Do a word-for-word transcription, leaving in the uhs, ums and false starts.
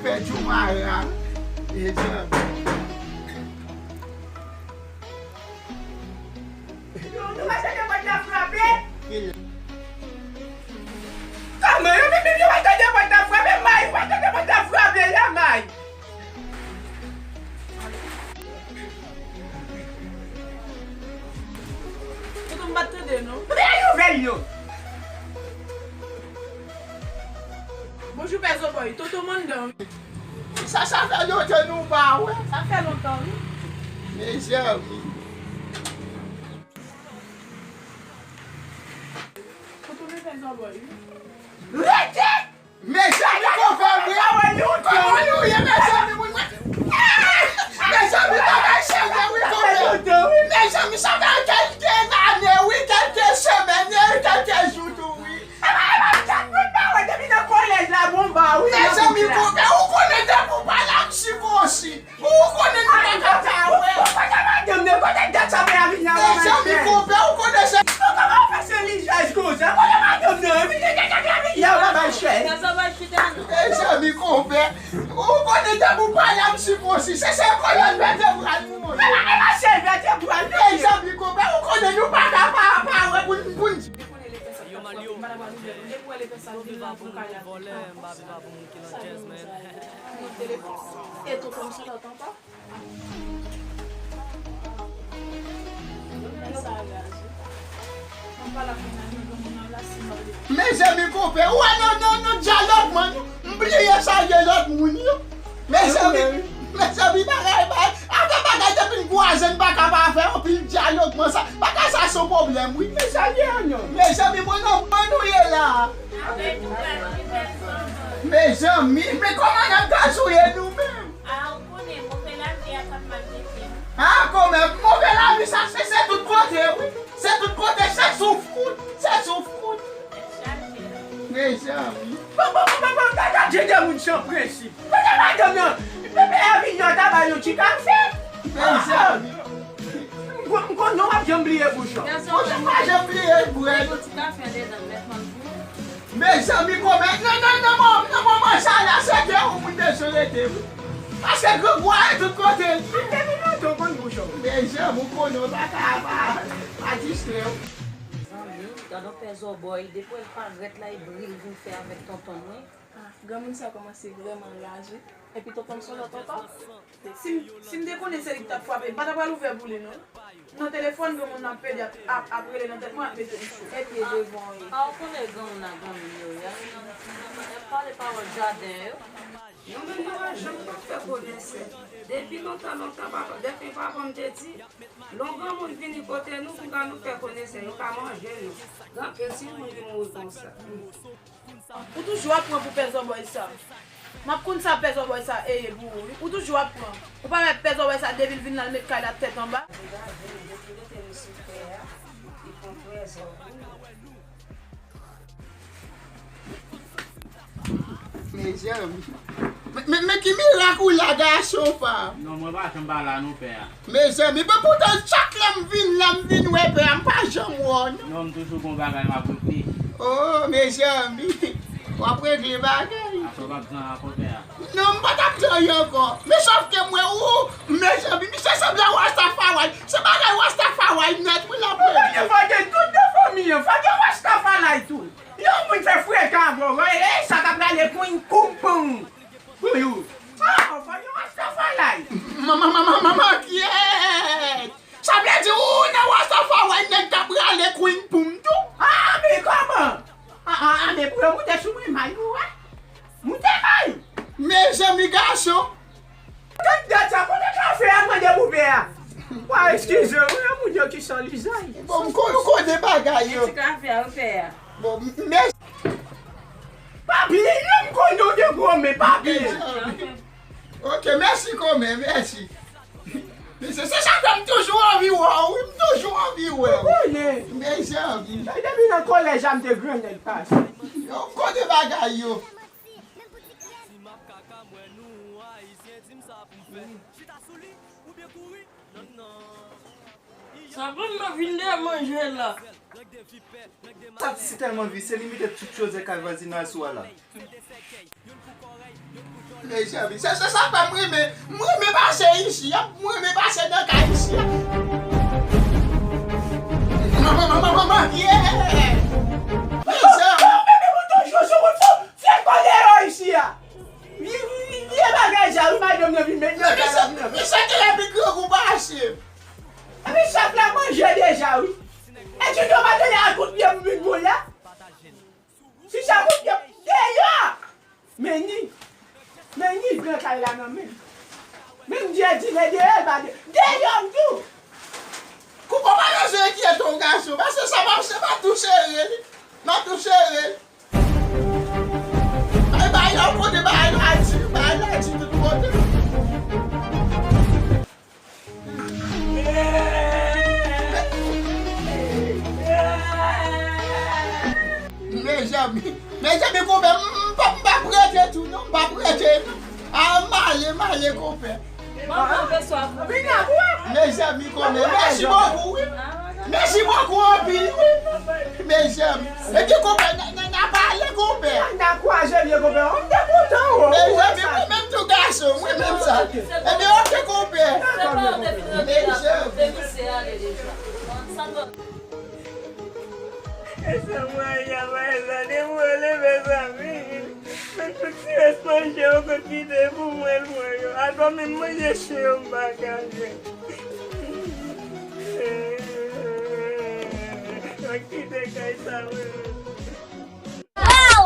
Fè Joumara, mezanmi. Yo, nou pa tande pòt la frape? Kòman yo menm yo pa tande pòt la frape, May? Yo pa tande pòt la frape, la, May? Tonton, m pa t tande, non. Kote a nouvèl yo? Bonjou, Pè Zoboy. Tonton Mandan. Sa, sa fè lontan nou pa wè. Sa fè lontan, wi. Mezanmi. Tonton, men Pè Zoboy, wi. Rete! Mezanmi, konpè, wi. Kòman nou ye, mezanmi, moun mwen? Mezanmi, bagay serye, wi, konpè. Mezanmi, sa fè kèlke lane, wi, kèlke semèn, e kèlke jou tou, wi. Mezanmi, konpè, ou konnen depi w pa la, m sikonsi. Ou konnen nou pa ka pa wè. Kote madanm nan? Kote dat sa mwen a vini a? Mezanmi, konpè, ou konnen se. Kòman w fè se lizaj konsa? Kote madanm nan? Vini, vini, vini, vini. Mezanmi, konpè, ou konnen depi w pa la, m sikonsi. Se sèl kolòn vètebral nou. Mezanmi, konpè, ou konnen nou pa ka pa, pa wè pou n, pou n di. Yo, Malio. Yo, vagabon, vòlè, m pa viv avè moun ki nan jazz, man. Mezanmi, konpè, ou wè nan, nan, nan dyalòg, man, m bliye salye lòt moun yo. Mezanmi, mezanmi, bagay, bagay, avè bagay depi n kwaze, n pa ka pa fè anpil dyalòg, man, sa, bagay sa se yon pwoblèm, wi. Mezanmi, mwen nan mwen nou ye la. Mezanmi, men kòman n ap gazouye nou menm? Ah, ou konnen, move lavi a k ap maltrete nou. Ah, kòman, move lavi sa, se, se tout kote, wi. Se tout kote, se soufri, se soufri. Mezanmi. Bon, bon, bon, bon, bon, gade, gade de moun san prensip. Kote madanm nan? Bebe a vini an ta ba yon ti kafe. Mezanmi. M konn, m konn nou p ap janm bliye bouch ou. Bouch ou pa janm bliye bwè. Yon ti kafe andedan, mèt mann pou ou. Mezanmi, konbyen nan, nan, nan, nan moman sa la, se de ou moun bezwen rete, wi. Paske grangou a tout kote. Depi lontan w konn bouch ou. Mezanmi, ou konnen w pa ka pa, pa distrè w. Zanmi, gad on pè zòbòy, depi w parèt la, e bri l vin fè avèk tonton mwen. Ah, granmoun sa kòmanse vrèman raje. Epi tonton m se yon lòt tonton. Si m, si m te konnen se li k t ap frape, m pa ta pral ouvè pou li, non. Nan telefòn, granmoun nan ap pede ap, ap, ap rele nan tèt mwen, ap mete m sou. Epi e devan w ye. A, ou konnen granmoun nan granmoun yo ye. Y ap pale pawòl jaden yo. Nou menm nou pa janm konn fè konesè. Depi lontan, lontan, papa, depi papa m te di, lè yon granmoun vini kote nou, pou ka nou fè konesè, yo ka manje nou. Gen anpil timoun ki mouri konsa. Ou toujou ap pran pou pè zòbòy sa. M ap konn sa pè zòbòy sa eye pou ou, wi. Ou toujou ap pran. Ou pa wè pè zòbòy sa depi l vin la, l met kay la tèt anba. Mezanmi. Men, men, men ki mirak ou la, gason pa m. Non, mwen pa janm pa la non, pè a. Mezanmi, men poutan chak lè m vin la, m vin wè pè a, m pa janm wè w, non. Non, m toujou gon bagay m ap regle. Oh, mezanmi, w ap regle bagay. Asa w p ap di ankò, pè a. Non, m pa t ap di ankò. Men sòf ke m wè ou, mezanmi, misye sanble a Rastafari. Se bagay Rastafari nèt, wi, l ap regle. Fòk gen tout nan fanmi an, fòk gen Rastafari tou. Yon moun fè frekan avè w, e sa k ap rale kwin koum poum. Pou yo. Ah, fò yo Rastafari. Manman, manman, manman, kyèt! Sa vle di ou nan Rastafari nèg k ap rale kwin poum tou? Ah, men kòman? Ah, ah, ah, men pou yo moute sou mwen, may, ou wè? Moute, may! Mezanmi, gason! Gad dat sa, kote kafe a mande pou pè a? Wa, eskize, wi, yon moun yo ki san lizay. Bon, m konn konnen bagay yo. Ti kafe a, wi, pè a. Bon, m, mèsi. Pa bliye, m konnen w gen gwo men, pa bliye. Ok, mèsi kòmè, mèsi. Mesye, se sa fè m toujou anvi wè w, wi, m toujou anvi wè w. Ou konnen. Mezanmi. Depi nan kolèj la, m te grannèg pase. Yo, m konnen bagay yo. Sa pa m nan vin de manje la. Sa si tèlman visye, li mete tout chozè kay vwazinaj sou a la. Mezanmi, se, se sa fè m renmen, m renmen pase isi a, m renmen pase nan kay isi a. Manman, manman, manman, yeah! Mezanmi! Fè kòlè yo isi a. Li, li, li, li, bagay sa, wi, madanm nan vin met nan kay la. Misye te la pi grangou pase m. Epi chèf la manje deja, wi. E Junior pa te la kout pye pou vin pou la. Si sa kout pye, deyò! Men ni, men ni pran kay la nan men. Men m di, di, men deyò, l pa de, deyò, m di w. Koupe w pa bezwen enkyete w, gason, paske sa m ap, se m ap tou sere li. M ap tou sere li. Bay, bay la, w konnen bay la di, bay la di tout kote. Mezanmi, mezanmi, konpè, m, m p ap, m p ap rete tou, non, m p ap rete, non. A, m ale, m ale, konpè. Mezanmi, konpè, mèsi bokou, wi. Mèsi bokou anpil, wi. Mezanmi. Epi konpè, n, n, n a pale, konpè. N a kwaze vye konpè. M te kontan, wi. Mezanmi, mwen menm tou gason, mwen menm sa. Epi oke, konpè. Mezanmi. E sa mwen y ap fè sa, depi mwen leve, zanmi. Men tout ti rès manje yo konn kite pou mwen, mwen yo. Atò menm manje chen yo m pa ka jwenn. Mwen kite kay sa, mwen. Waw!